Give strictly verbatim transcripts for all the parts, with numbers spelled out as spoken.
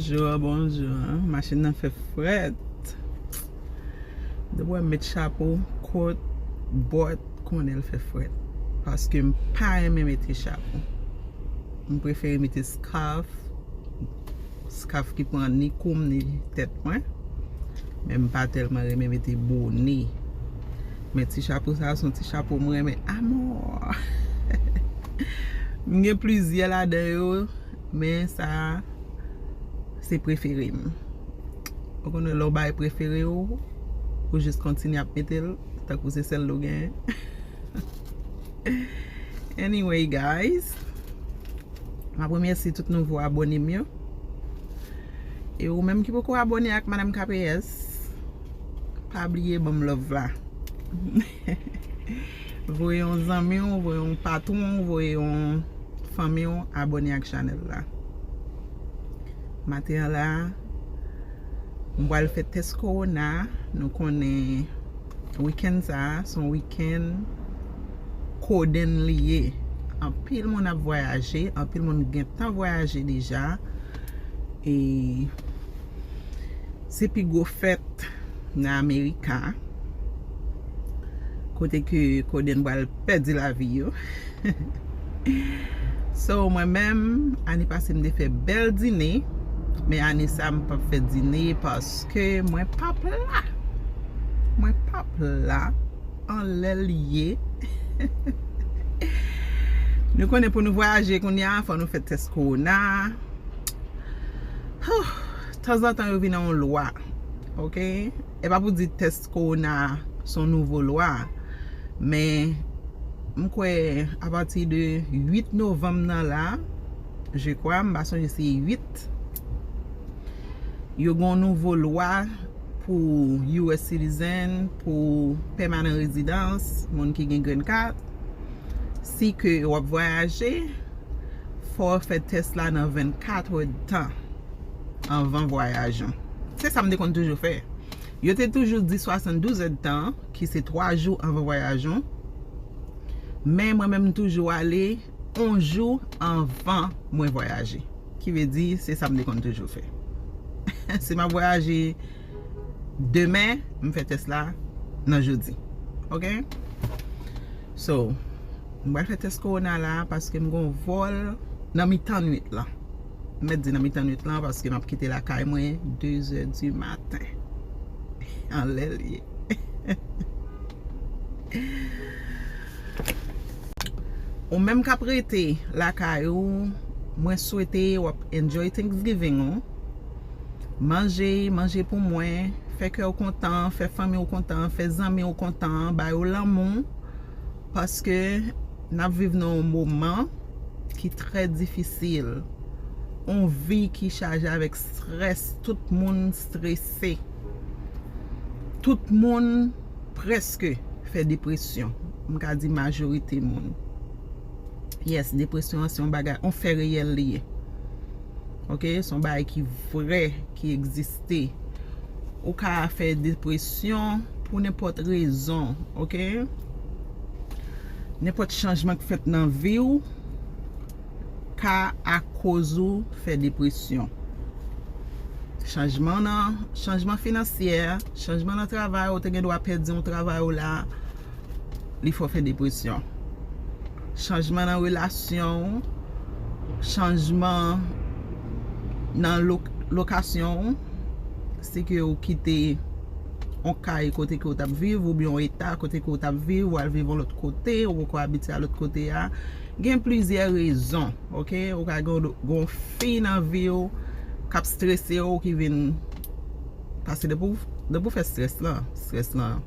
Bonjou, bonjou. Machin nan fè frèt. Depi w wè m met chapo, kot, bòt, konnen l fè frèt. Paske m pa renmen mete chapo. M prefere mete scarf. Scarf ki pran ni kou m, ni tèt mwen. Men m pa tèlman renmen mete bone. Men ti chapo sa, se yon ti chapo m renmen amò. M gen plizyè ladan yo, men sa, se prefere m. Ou konnen lè w bay prefere w, ou jis kontinye ap mete l, tankou se sèl ou genyen. Anyway, guys, m ap remèsye tout nouvo abòne m yo. E ou menm ki poko abòne ak Madam K P S, pa bliye ban m love la. Voye yon zanmi w, voye yon patwon w, voye yon fanmi w abòne ak chanèl la. Maten an la, m pral fè tès kowona. Nou konnen wikenn sa a, se yon wikenn kodenn li ye. Anpil moun ap vwayaje, anpil moun gentan vwayaje deja. E se pi gwo fèt nan Amerika, kote ke kodenn pral pèdi lavi yo. So, mwen menm, ane pase m te fè bèl dine, men ane sa m p ap fè dine paske mwen p ap la. Mwen p ap la. Anlè l ye. Nou konnen pou nou vwayaje kounye a, fò nou fè tès kowona. Tanzantan yo vin an yon lwa. Ok? E pa pou di tès kowona se yon nouvo lwa. Men m kwè apati de uit novanm nan la, je kwa, m pa sonje si uit, yo gen yon nouvo lwa pou U S citizen, pou pèmanan rezidans, moun ki gen green card. Si ke w ap vwayaje, fò w fè tès la nan vennkat èdtan anvan vwayaj ou. Se sa m te konn toujou fè. Yo te toujou di swasanndouz èdtan, ki se twa jou anvan vwayaj ou. Men mwen menm, m toujou ale yon jou anvan mwen vwayaje. Ki vle di, se sa m te konn toujou fè. Si m ap vwayaje demen, m fè tès la nan jodi. Ok? So, m pral fè tès kowona la paske m gon vòl nan mitan nwit lan. M mèt di nan mitan nwit lan paske m ap kite lakay mwen de zè di maten. Anlè l ye. Ou menm k ap rete lakay ou, mwen swete w ap enjoy Thanksgiving ou. Manje, manje pou mwen, fè kè w kontan, fè fanmi w kontan, fè zanmi w kontan, ba yo lanmou, paske n ap viv nan yon moman ki trè difisil. Yon vi ki chaje avèk strès, tout moun strese. Tout moun prèske fè depresyon. M ka di majorite moun. Yes, depresyon an se yon bagay, yon fè reyèl li ye. Ok? Se yon bagay ki vrè, ki egziste. Ou ka fè depresyon pou nenpòt rezon, ok? Nenpòt chanjman k fèt nan vi w ka akoz ou fè depresyon. Chanjman nan, chanjman finansyè, chanjman nan travay, ou te gen dwa pèdi yon travay ou la, li fè w fè depresyon. Chanjman nan relasyon ou, chanjman nan lo-, lokasyon ou, si ke ou kite yon kay kote ke ou t ap viv, oubyen yon eta kote ke ou t ap viv, ou al viv yon lòt kote, ou poko abitye a lòt kote a. Gen plizyè rezon, ok? Ou ka gen yon, gen yon fi nan vi w k ap strese w, ki vin, paske depi w, depi w fè strès lan, strès lan,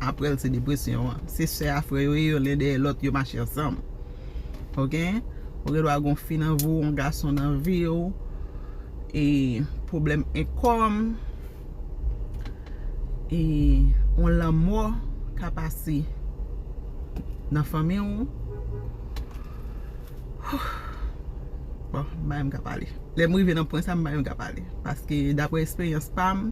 apre l se depresyon an. Se sè a frè yo ye, yo len dèyè lòt, yo mache ansanm. Ok? Ou gen dwa gen yon fi nan vi w, yon gason nan vi w, e pwoblèm enkòm, e yon lanmò ka pase nan fanmi w. Bon, m pa menm ka pale. Lè m rive nan pwen sa, m pa menm ka pale. Paske daprè esperyans pa m,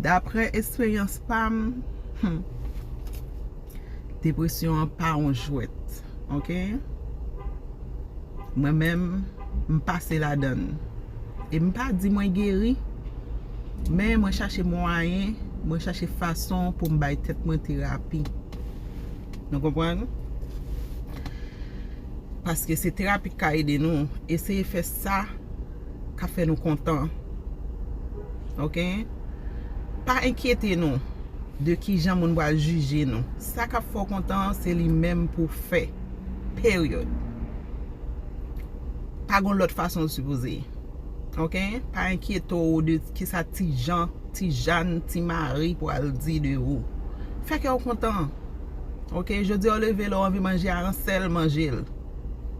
daprè esperyans pa m, hmm, depresyon an pa yon jwèt, ok? Mwen menm, m pase ladan l. E m pa di mwen geri, men mwen chache mwayen, mwen chache fason pou m bay tèt mwen terapi. Nou konprann? Paske se terapi k ka ede nou. Eseye fè sa k ap fè nou kontan. Oke? Pa enkyete nou de kijan moun pral jije nou. Sa k ap fè w kontan an, se li menm pou w fè. Peryòd. Pa gon lòt fason l sipoze ye. Oke? Pa enkyete w de kisa ti Jan, ti Jan, ti Mari pral di de ou. Fè kè w kontan. Oke? Jodi a w leve la, w anvi manje aransèl, manje l.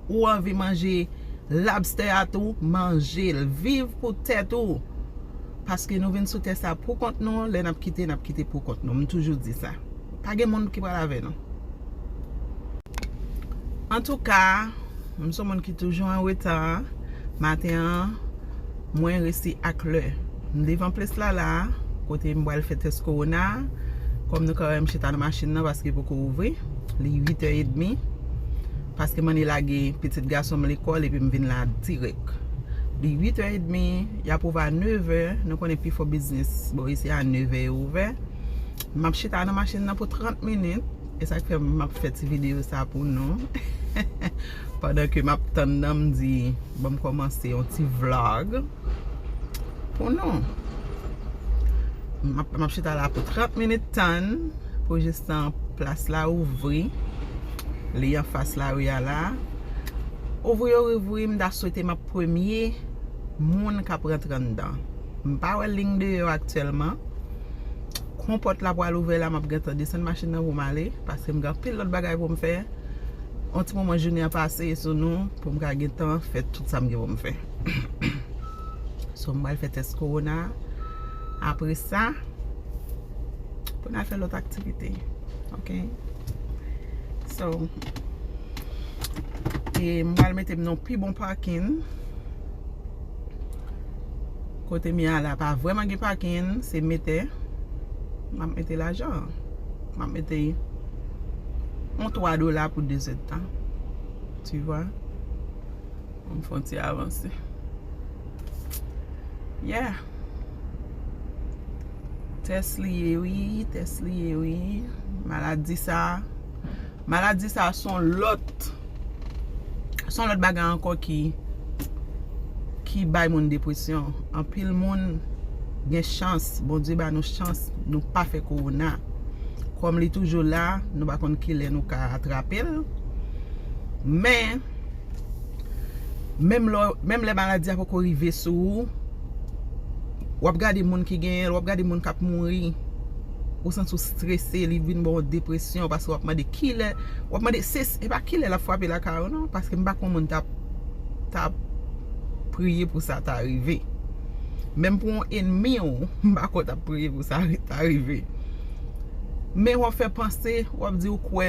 Ou anvi manje lobster a tou, manje l. Viv pou tèt ou. Paske nou vin sou tè sa pou kont nou, lè n ap kite, n ap kite pou kont nou. M toujou di sa. Pa gen moun ki pral avè nou. Antouka, m se yon moun ki toujou an reta. Maten an, mwen resi ak lè. M devan plas la la, kote m pral fè tès kowona. Kòm nou ka wè, m chita nan machin nan paske poko ouvri. Li uit è edmi. Paske m annik lage pitit gason m lekòl epi m vin la dirèk. Li uit è edmi, y ap ouvè a nèv è. Nou konnen pifò biznis bò isi a nèv è yo ouvè. M ap chita nan machin nan pou trant minit. E sa k fè m ap fè ti videyo sa pou nou. Pandan ke m ap tann nan, m di, ban m kòmanse yon ti vlog pou nou. M ap, m ap chita la pou trant minit tann pou jistan plas la ouvri. Li anfas lari a la. Ouvri yo ouvri, m ta swete m ap premye moun k ap rantre anndan. M pa wè liy deyò aktyèlman. Kon pòt la pral ouvè la, m ap gentan desann machin nan pou m ale, paske m gen anpil lòt bagay pou m fè. Yon ti moman jounen an pase sou nou, pou m ka gentan fè tout sa m gen pou m fè. So, m pral fè tès kowona. Apre sa, pou n al fè lòt aktivite. Oke? So, e m pral mete m nan pi bon pakin. Kote m ye a la pa vrèman gen pakin, se mete. M ap mete lajan. M ap mete yon twa dola pou de zèdtan. Tu vois? M fè yon ti avanse. Yeah. Tès li ye wi, tès li ye wi. Maladi sa, maladi sa se yon lòt, se yon lòt bagay ankò ki, ki bay moun depresyon. Anpil moun gen chans, Bondye ba nou chans, nou pa fè kowona. Kòm li toujou la, nou pa konn kilè nou ka atrape l. Men, menm lè, menm lè maladi a poko rive sou ou, w ap gade moun ki genyen l, w ap gade moun k ap mouri, ou santi w strese, li vin ba w depresyon, paske w ap mande kilè, w ap mande, se, se pa kilè l ap frape lakay ou non, paske m pa kwè moun t ap, t ap priye pou sa ta rive. Menm pou yon enmi w, m pa kwè w t ap priye pou sa ta rive. Men w ap fè panse, w ap di w kwè,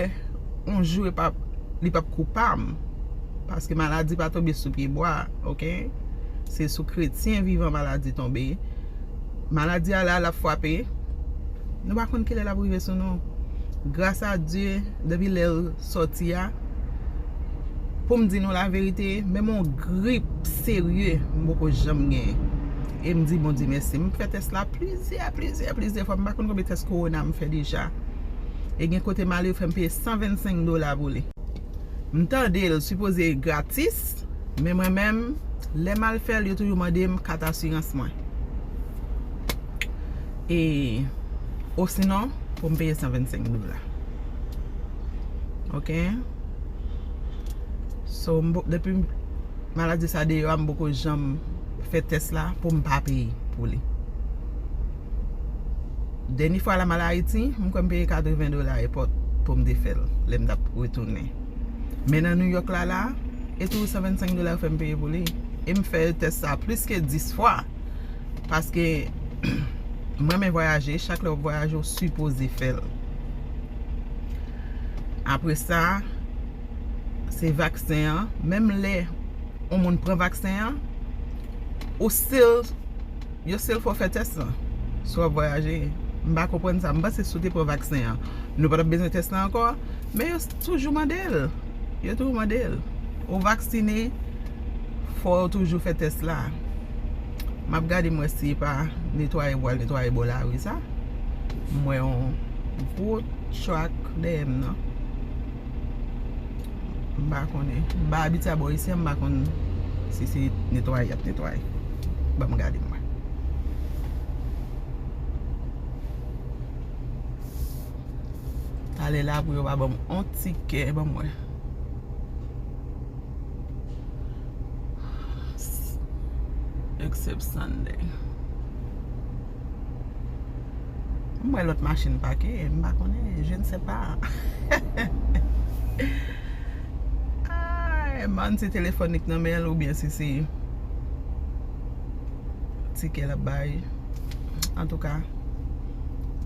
yon jou e p ap, li p ap kou pa m. Paske maladi pa tonbe sou pye bwa, oke? Se sou kretyen vivan maladi tonbe. Maladi a la, l ap frape. Nou pa konn kilè l ap rive sou nou. Gras a Dye, depi lè l sòti a, pou m di nou laverite, menm yon grip serye, m poko janm genyen. E m di Bondye mèsi. M fè tès la plizyè, plizyè, plizyè fwa. M pa konn konbyen tès kowona m fè deja. E gen kote m ale, yo fè m peye san vennsenk dola pou li. M tande l sipoze gratis, men mwen menm, lè m al fè l, yo toujou mande m kat asirans mwen. E, osinon, pou m peye san vennsenk dola. Oke? So, m po-, depi maladi sa deyò a, m poko janm fè tès la pou m pa peye pou li. Dènye fwa l al Ayiti, m kwè m peye katreven dola epòt pou m te fè l, lè m t ap retounen. Men nan New York la, la, e toujou san vennsenk dola yo fè m peye pou li. E m fè tès sa plis ke dis fwa. Paske m renmen vwayaje, chak lè w ap vwayaje, w sipoze fè l. Apre sa, se vaksen an. Menm lè yon moun pran vaksen an, ou still, yo still fè w fè tès lan. Si w ap vwayaje, m pa konprann sa. M panse si w te pran vaksen an, nou pa t ap bezwen tès lan ankò. Men yo toujou mande l. Yo toujou mande l. Ou vaksine, fò w toujou fè tès la. M ap gade m wè si e pa netwaye pou al netwaye bò lari sa. M wè yon gwo trak dèyè m nan. M pa konnen. M pa abitye a bò isi a, m pa konn si se netwaye y ap netwaye. Ban m gade m wè. Talè la pou yo pa ban m on tikè, ban m wè. Except Sunday. M wè lòt machin pake, m pa konnen, je ne sais pas. Ay, m pa konn si telefòn li k nan men l oubyen si se tikè l ap bay. Antouka,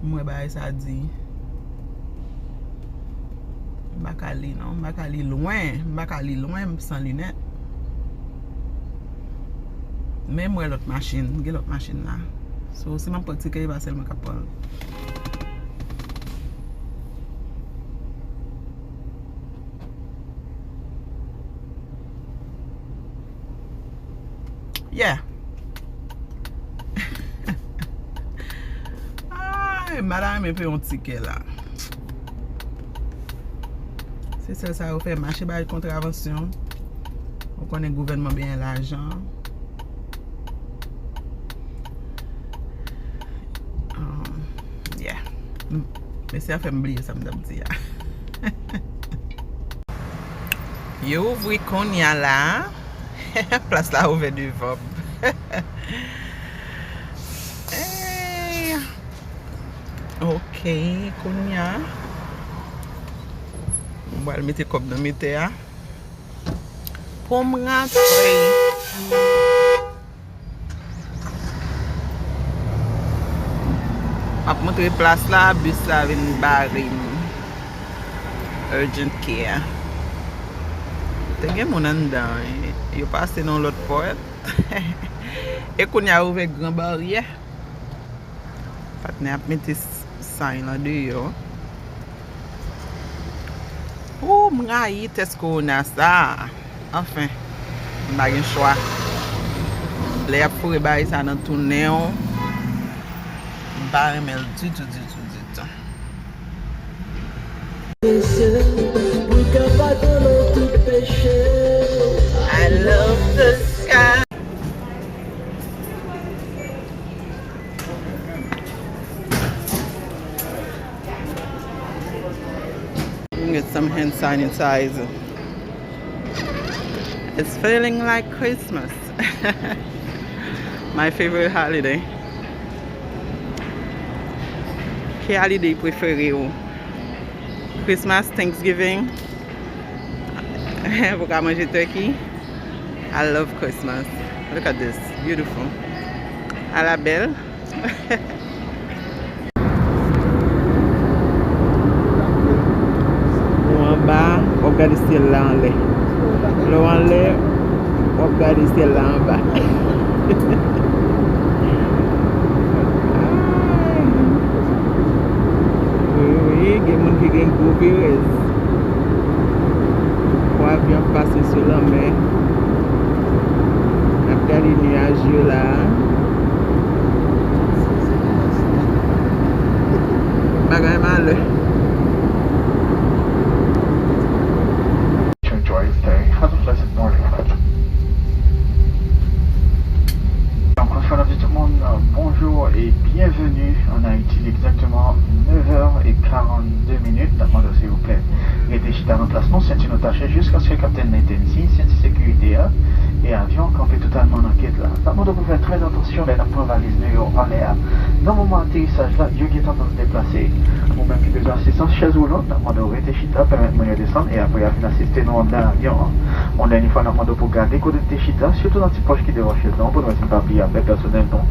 m wè bagay sa di. M pa ka li non, m pa ka li lwen, m pa ka li lwen, m san linèt. Men m wè lòt machin, gen lòt machin la. So, si m ap pran tikè, e pa sèl mwen k ap pran l. Yeah. Ay, m pa ta renmen peye yon tikè la. Se sèl sa yo fè, mache bay kontravansyon. Ou konnen gouvènman benyen lajan. Um, yeah. M-, mesye a fè m bliye sa m t ap di a. Yo ouvri kounye a la. Plas la ouvè devan m. Ey. Ok, kounye a. M pral mete kòb nan metè a. Pou m rantre. M ap montre plas la, bis la vin bare m. Urgent care. Te gen moun anndan, yo pase nan lòt pòt. E kounye a ouvè gran baryè. Patnè ap mete s-, sign lan deyò. Ou, m rayi tès kowona sa. Anfen, m pa gen chwa. Lè y ap foure bagay sa nan tou nen w, m pa renmen l ditou, ditou, ditou. Pou l ka padone w tout peche w. I love the sky. Get some hand sanitizer. It's feeling like Christmas. My favorite holiday. Ki holiday prefere w? Christmas, Thanksgiving? Pou ka manje turkey? I love Christmas. Look at this. Beautiful. A la bèl. Ou anba, w ap gade syèl la anlè. Lè w anlè, w ap gade syèl la anba. Wi, wi, gen moun ki gen gwo perèz. Pou avyon ap pase sou lanmè. N ap gade nyaj yo la. Bagay malè. Enjoy your day. Have a pleasant morning. Donc, on fait la vie tout le monde, euh, bonjour et bienvenue en Haïti. Il est exactement neuf heures et quarante-deux minutes. N ap mande w, silvouplè, rete chita nan plas nou, senti nou tache, jiskaske kaptèn nan etenn siy senti sekirite a e avyon an kanpe totalman nan gèt la. N ap mande w pou fè trè atansyon lè n ap pran valiz nou yo anlè a. Nan moman aterisaj la, yo gentan nan deplase. Ou menm ki bezwen asistans chèz woulant, n ap mande w rete chita, pèmèt moun yo desann, e apre a vin asiste nou anndan avyon an. Yon dènye fwa, n ap mande w pou gade kote n te chita, sitou nan ti pòch ki devan chèz lan, pou nou wè si n pa bliye afè pèsonèl nou.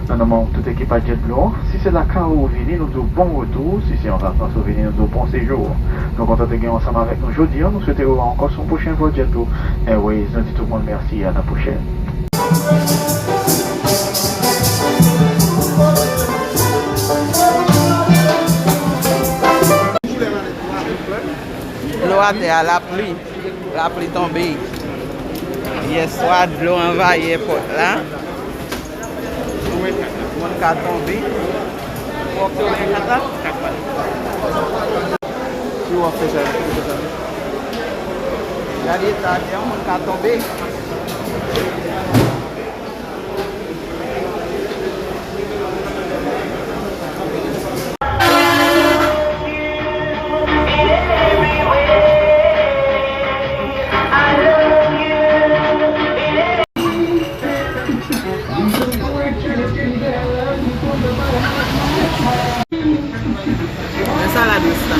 Nan non tout ekipaj JetBlue, si se lakay ou vini, nou di w bon retou, si se an vakans ou vini, nou di w bon sejou. Nou kontan te gen w ansanm avèk nou jodi a, nou swete rewè ankò sou yon pwochen vòl JetBlue Airways. Nou di tout moun mèsi, a la pwochèn. Dlo atè a, lapli, lapli tonbe. Yèswa, dlo anvayi èpòt la. Moun ka tonbe. Ou ap tonbe an kat kat? Si w ap fè sa, gade eta atè a, moun ka tonbe. Men salad ris la.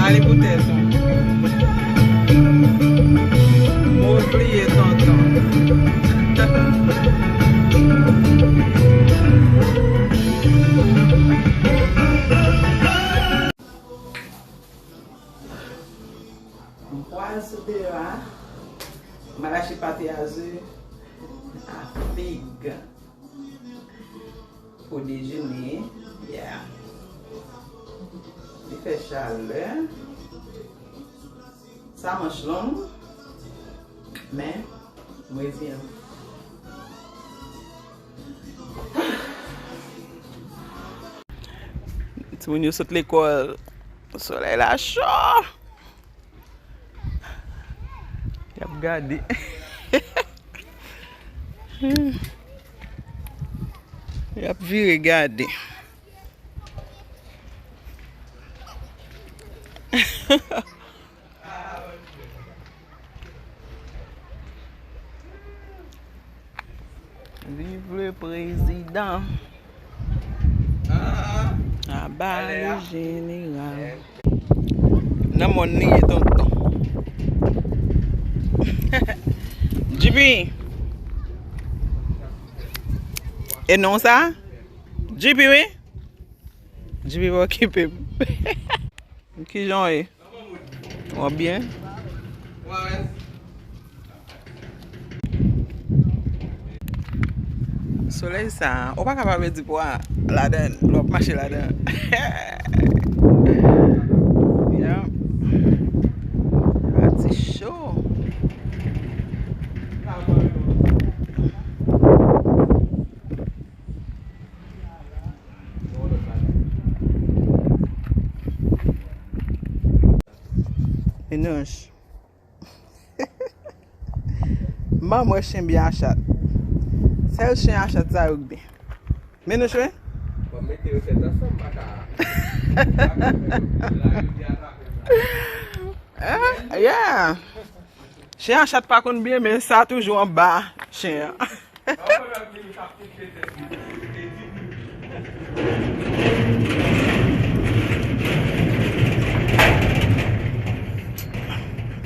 Ale pou tèt ou. Mwen bliye tonton. M kwaze deyò a. M al achte pate a ze a fig pou dejene. Yeah. Li fè chalè. Sa manch long, men m reziyen m. Timoun yo sot lekòl. Solèy la cho. Y ap gade. Y ap vire gade. Viv le prezidan. Aba le jeneral. Nan mòn li ye, tonton. G P. E non sa? G P, wi. G P pa okipe m. Kijan w ye? W ap byen? Solèy sa, ou pa ka pa pèdi pwa ladan l, lè w ap mache ladan. Yeah. Pati cho. Menaj. M pa wè chen byen a chat. Sèl chen a chat sa yo k byen. Menaj, wi. Bon, mete yo tèt ansanm, m pa ka. Ah, yeah. Chen a chat pa konn byen, men sa toujou anba chen an.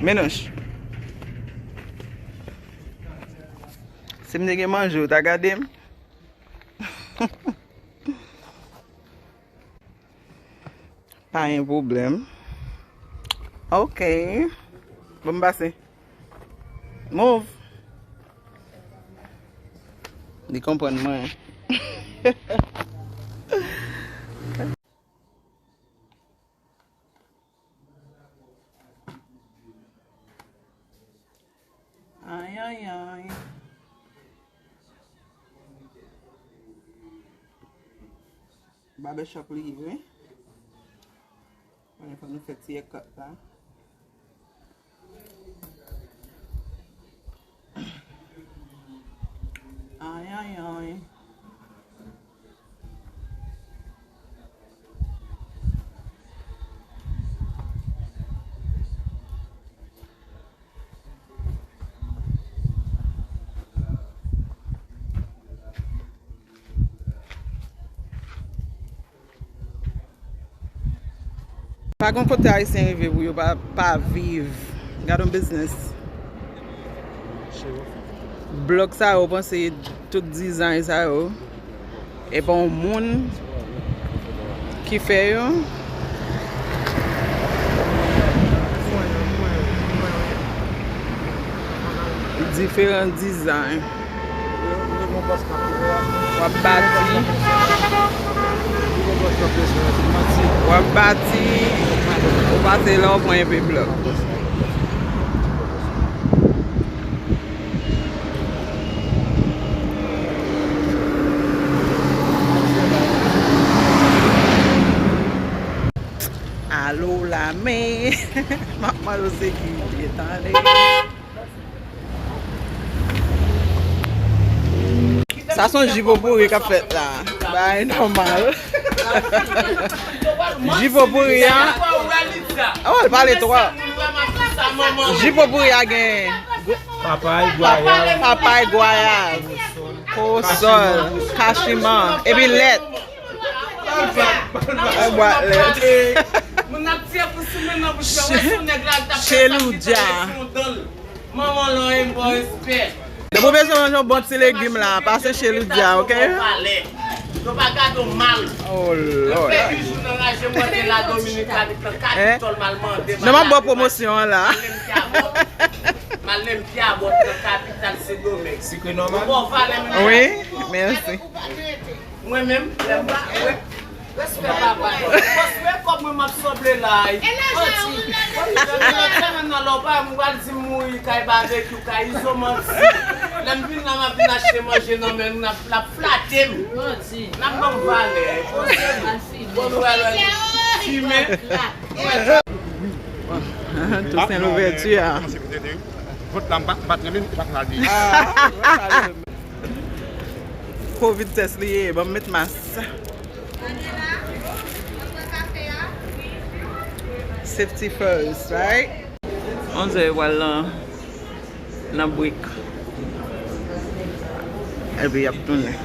Menaj. Si m te gen manje, ou ta gade m? Pa gen pwoblèm. Ok. Bon, m pase. Move. Li konprann mwen. Ay, ay, ay. Barbershop li ye, wi. Konnen fò nou fè ti haircut la. Ay, ay, ay. Pa gen kote Ayisyen rive pou yo pa, pa viv. Gad yon biznis. Blòk sa yo, w panse tout dizay sa yo, e pa yon moun ki fè yo? Diferan dizay. W ap bati. W ap bati. Ou pase la, w pran enpe blòk. Alo la men. M ap mande w se ki li ye, tande. Sa se yon ji popouri k ap fèt la. Bagay nòmal. Ji popouri a. Oh, l pale twòp. Ji popouri a gen papay, gwayab, papay, gwayab, kowosòl, kachiman, epi lèt. Yon bwat lèt. Moun ap tiye pou soumen nan bouch yo. Wè si yon nèg la, l t ap fè sa, li ta sou dan l. Manman lan, e m ba w respè. Depi w bezwen manje yon bon ti legim la, pase Chez Loudia, ok? Yo pa gade w mal. Oh, Lord. Yo fè yon jou nan raje mande la Dominik la, li pran kapitòl mal mande. Non, m ap ba w pwomosyon an la. Mal lè m pyabòt. Mal lè m pyabòt nan kapital Sendomeng. Sikre nòmal. Ou ba w valè menm. Wi, mèsi. Mwen menm, lè m pa, mwen, respè papa. Paske kòb mwen m ap sanble la. Manti. Lè m nan lòt semèn nan lè w pa, m pral di m mouri kay babekyou, kay izo, manti. Lè m vin la, m ap vin achte manje nan men l, l ap flate m. Manti. N ap ban m valè. Poze m. Bon nouvèl, fimen. Toussaint Louverture a. Vòt la, m pa, m pa t renmen, m pa t renmen. Covid test li ye, ban m met mas. Safety first, right? Onzè yo pral nan, nan break. Epi y ap tounen.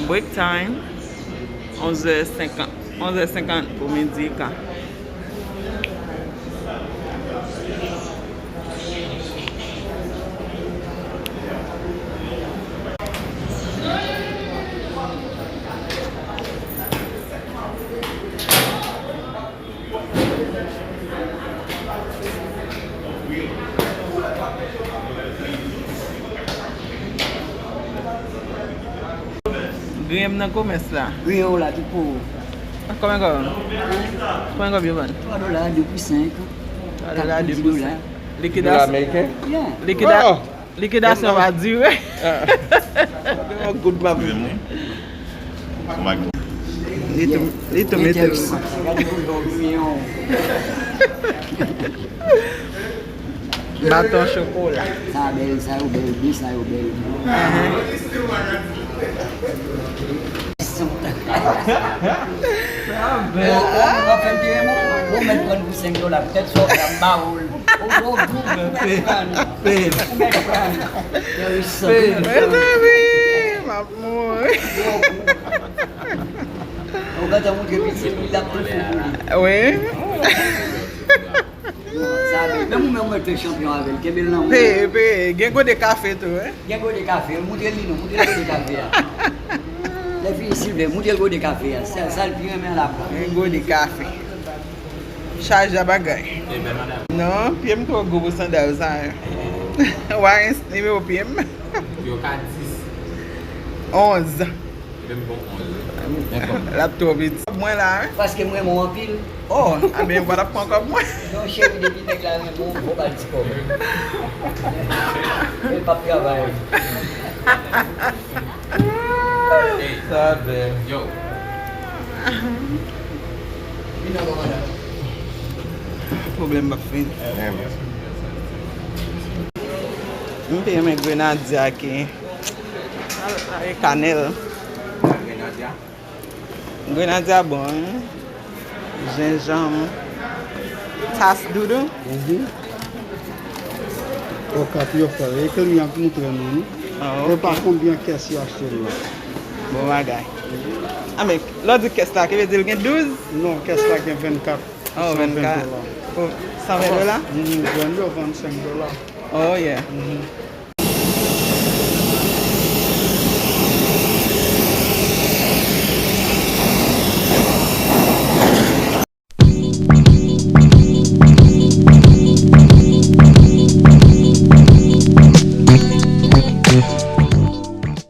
Break time, onzè senkant. Onzè senkant pou midi ka. Griyen m nan komès la. Griyen w la, tout pou ou. Konbyen kòb? Konbyen kòb yo vann? Twa dola, de pou senk. Twa dola, de pou senk. Dola ameriken? Yeah. Likida-, likidasyon va dire. Ah. Yon goud m ap vini. Li tou, li tou mete m. Baton chokola. Sa bèl, sa yo bèl, de sa yo bèl. Ahn. Bon, mwen fè m tire mwen. Bon, mwen pran pou senk dola, petèt sa w fè m ba ou l. Ou, ou, ou, ou mèt pran. Ou mèt pran. Mezanmi, m ap mouri. Ou gentan montre pitit li, l ap tou fou pou li. Wi. Sa bèl. Menm ou menm ou mèt fè chanpyon avè l. Kenbe l nan men w. Peye, peye. Gen gode kafe tou, wi. Gen gode kafe. Montre li non. Montre l gode kafe a. Lè fini silvè, montre l gode kafe a. Sa, sa l pi renmen an la. Gen gode kafe. Chaje a bagay. Non, pye m twò gwo pou sandal sa yo. Wa nimewo pye m. Yo ka dis. Onz. Menm bon onz. L ap twò piti. Mwen la, wi. Paske m renmen w anpil. Oh, a ben, ou pa t ap pran kòb mwen. Non, cheri, depi nèg la renmen w, fò w ba l ti kòb. Men l p ap travay. Sa bèl. Yo. Pwoblèm p ap fini. M te renmen grenadya ki, e kanèl. Grenadya bon, wi. Jenjanm. Tas doudou. Mhm. Okap yo fè l. E kliyan k montre nou, wi. Ah, ok. E pa konbyen kès yo achte l la. Bon bagay. A, men, lè w di kès la, ki vle di l gen douz? Non, kès la gen vennkat. Oh, vennkat. Pou san ven dola? Pou san ven dola? Mhm, grenn yo vann senk dola. Oh, yeah. Mhm.